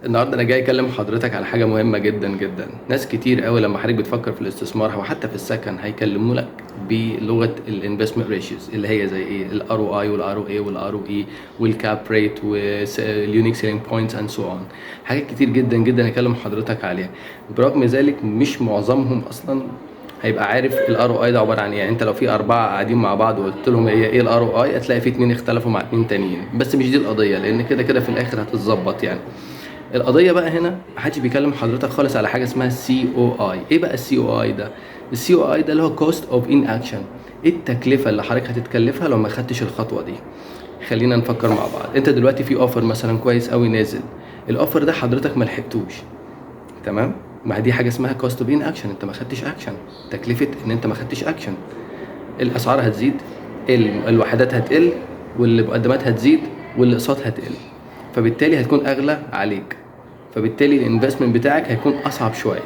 النهارده انا جاي اكلم حضرتك على حاجة مهمة جدا جدا. ناس كتير قوي لما حضرتك بتفكر في الاستثمار او حتى في السكن هيكلموا لك بلغه ال investment ratios، اللي هي زي ايه؟ ال ROI وال ROA وال ROE وال cap rate وال unique selling points and so on. حاجات كتير جدا جدا هكلم حضرتك عليها. برغم ذلك مش معظمهم اصلا هيبقى عارف ال ROI ده عبارة عن ايه. يعني انت لو في اربعة قاعدين مع بعض وقلت لهم هي ايه ال ROI، هتلاقي في اتنين اختلفوا مع اتنين تانيين، بس مش دي القضيه، لان كده كده في الاخر هتتظبط. يعني القضية بقى هنا محدش بيكلم حضرتك خالص على حاجة اسمها COI. ايه بقى ال COI ده؟ ال COI ده اللي هو cost of inaction. ايه التكلفة اللي حضرتك هتتكلفها لو ما خدتش الخطوة دي؟ خلينا نفكر مع بعض. انت دلوقتي في offer مثلا كويس قوي نازل، ال offer ده حضرتك ما لحقتوش، تمام؟ ما دي حاجة اسمها cost of inaction، انت ما خدتش اكشن، تكلفة ان انت ما خدتش اكشن. الاسعار هتزيد، الوحدات هتقل، والمقدمات هتزيد، والاقساط هتقل، فبالتالي هتكون اغلى عليك، فبالتالي ال investment بتاعك هيكون اصعب شويه.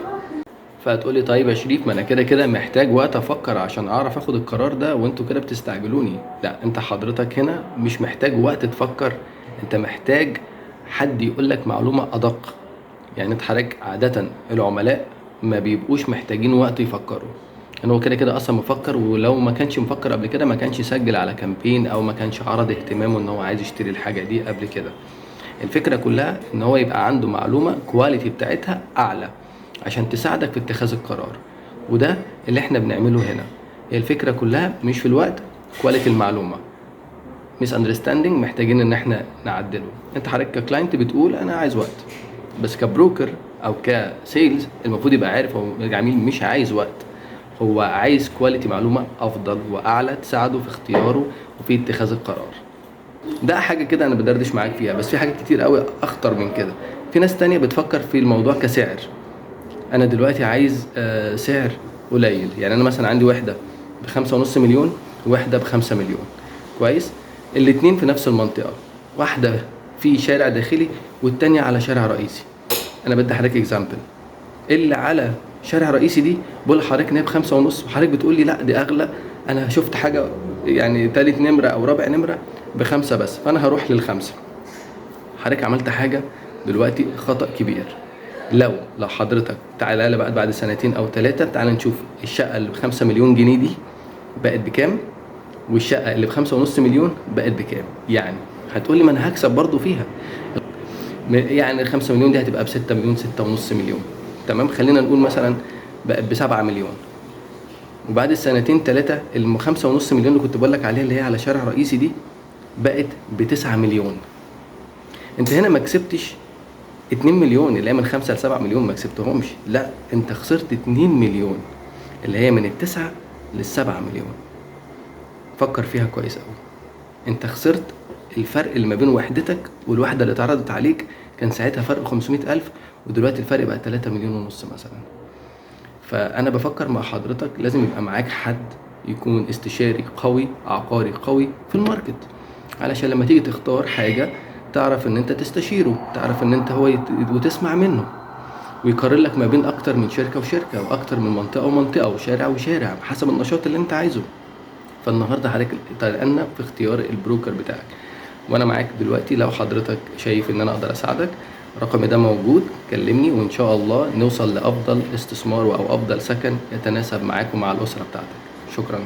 فهتقولي طيب يا شريف، ما انا كده كده محتاج وقت افكر عشان اعرف اخد القرار ده، وانتوا كده بتستعجلوني. لا، انت حضرتك هنا مش محتاج وقت تفكر، انت محتاج حد يقول لك معلومة ادق. يعني انت حضرتك عادة العملاء ما بيبقوش محتاجين وقت يفكروا، ان هو كده كده اصلا مفكر، ولو ما كانش مفكر قبل كده ما كانش سجل على campaign او ما كانش عرض اهتمامه ان هو عايز يشتري الحاجة دي قبل كده. الفكرة كلها ان هو يبقى عنده معلومة quality بتاعتها اعلى عشان تساعدك في اتخاذ القرار، وده اللي احنا بنعمله هنا. هي الفكرة كلها مش في الوقت، quality المعلومة. misunderstanding محتاجين ان احنا نعدله. انت حضرتك ك client بتقول انا عايز وقت، بس ك broker او ك sales المفروض يبقى عارف هو العميل مش عايز وقت، هو عايز quality معلومة افضل واعلى تساعده في اختياره وفي اتخاذ القرار. ده حاجة كده انا بدردش معاك فيها، بس في حاجات كتير قوي اخطر من كده. في ناس تانية بتفكر في الموضوع كسعر. انا دلوقتي عايز سعر قليل، يعني انا مثلا عندي وحده ب5.5 مليون، وحده ب5 مليون، كويس؟ الاتنين في نفس المنطقه، واحدة في شارع داخلي والتانية على شارع رئيسي. انا بدي حضرتك example. اللي على شارع رئيسي دي بقول لحضرتك ان هي ب5.5، وحضرتك بتقول لي لا دي اغلى، انا شفت حاجة يعني تالت نمره او رابع نمره ب5 بس، فانا هروح للخمسة. حضرتك عملت حاجة دلوقتي خطا كبير. لو حضرتك تعالى لي بقى بعد سنتين او ثلاثه، تعالى نشوف الشقة اللي ب5 مليون جنيه دي بقت بكام، والشقه اللي ب5.5 مليون بقت بكام. يعني هتقولي ما انا هكسب برضو فيها، يعني ال5 مليون دي هتبقى ب6 مليون، 6.5 مليون، تمام؟ خلينا نقول مثلا بقت ب7 مليون. وبعد السنتين ثلاثة ال5.5 مليون اللي كنت بقول لك عليها اللي هي على شارع رئيسي دي بقت ب9 مليون. انت هنا ما كسبتش 2 مليون اللي هي من 5 ل 7 مليون، ما كسبتهمش، لا انت خسرت 2 مليون اللي هي من التسعة للسبعة مليون. فكر فيها كويس قوي. انت خسرت الفرق اللي ما بين وحدتك والوحدة اللي اتعرضت عليك، كان ساعتها فرق 500 ألف، ودلوقتي الفرق بقى 3 مليون ونص مثلا. فأنا بفكر مع حضرتك لازم يبقى معاك حد يكون استشاري قوي، عقاري قوي في ال market، علشان لما تيجي تختار حاجة تعرف ان انت تستشيره، تعرف ان انت هو وتسمع منه ويقارن لك ما بين اكتر من شركة وشركة، واكتر من منطقة ومنطقة، وشارع وشارع، حسب النشاط اللي انت عايزه. فالنهارده حضرتك تأنى في اختيار ال broker بتاعك، وانا معاك دلوقتي. لو حضرتك شايف ان انا اقدر اساعدك، رقمي ده موجود، كلمني وان شاء الله نوصل لافضل استثمار او افضل سكن يتناسب معاك ومع الاسرة بتاعتك. شكرا.